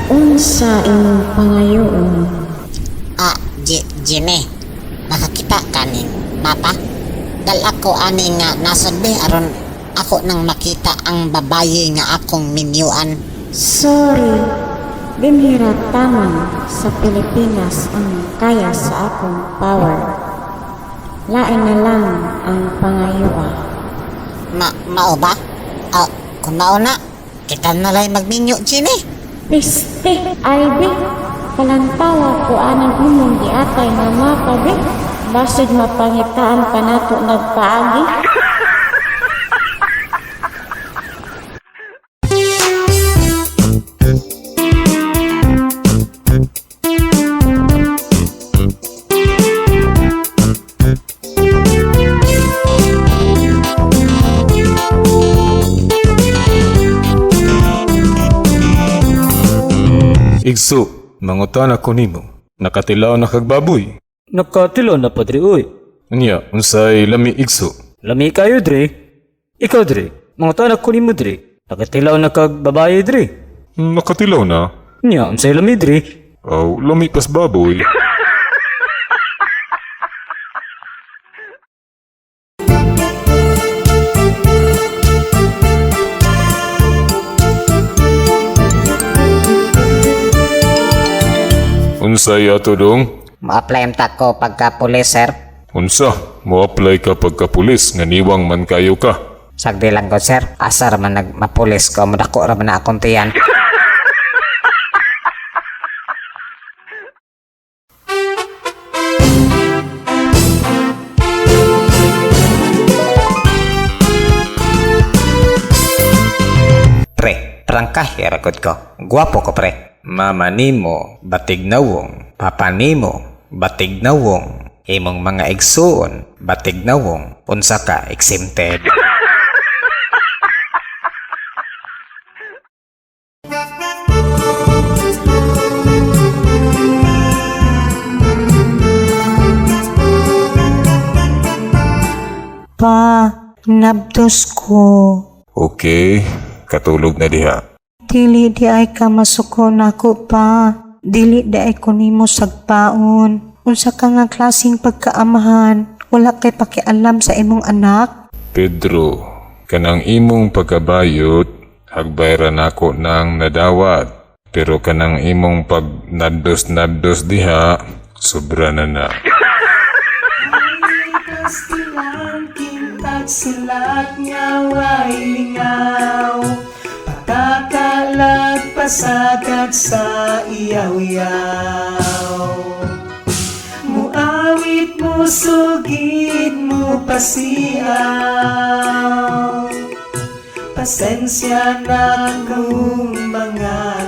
Unsa imong pangayoon? Ah, Jimmy, nakakita kaning mapa? Dal ako ani nga nasod be aron ako nang makita ang babaye nga akong minyuan. Sorry, dinhira taman sa Pilipinas ang kaya sa akong power. Lain na lang ang pangayoa. Mao ba? Ah, kung mao na, kita na lang magminyo, Jimmy. Piste, Ivy, kalantawa ko anang imong giatay nga mapa be. Basig mapangitaan pa nato nagpaagi. Igso, mangutan ako nimo. Nakatilaw na kag baboy. Nakatilo na padre uy. Unya, unsay lami igso? Lami kayo dre. Ikaw dre. Mga tanak ko nimo dre. Nakatilaw na kag babae dre. Nakatilaw na. Nya, unsay lami dre? Aw, lami pas baboy. Unsay ato dong? Mo-apply ang ko pagka pulis, sir. Unsa? Mo-apply ka pagka pulis nga niwang man kayo ka. Sagdi lang ko, sir. Asar man nagmapulis ko, madako ra man na akong tiyan. Pre, prangkahi ragod ko. Gwapo ko pre. Mama nimo, batig nawong. Papa nimo, batig nawong. Imong mga igsuon, batig nawong. Unsa ka exempted. Pa, nabdos ko. Okay, katulog na diha. Dili di ay ka masuko nako pa. Dili di ay ko nimo sagpaon. Unsa ka nga klaseng pagkaamahan? Wala kay pakialam sa imong anak? Pedro, kanang imong pagkabayot, hagbay ra nako nang nadawat. Pero kanang imong pag nabdos-nabdos diha, sobra na na. Silat nga way lingaw, Patakalag pasagad sa iyaw-iyaw. Muawit mo sugid mo pasiyaw. Pasensya na kung mga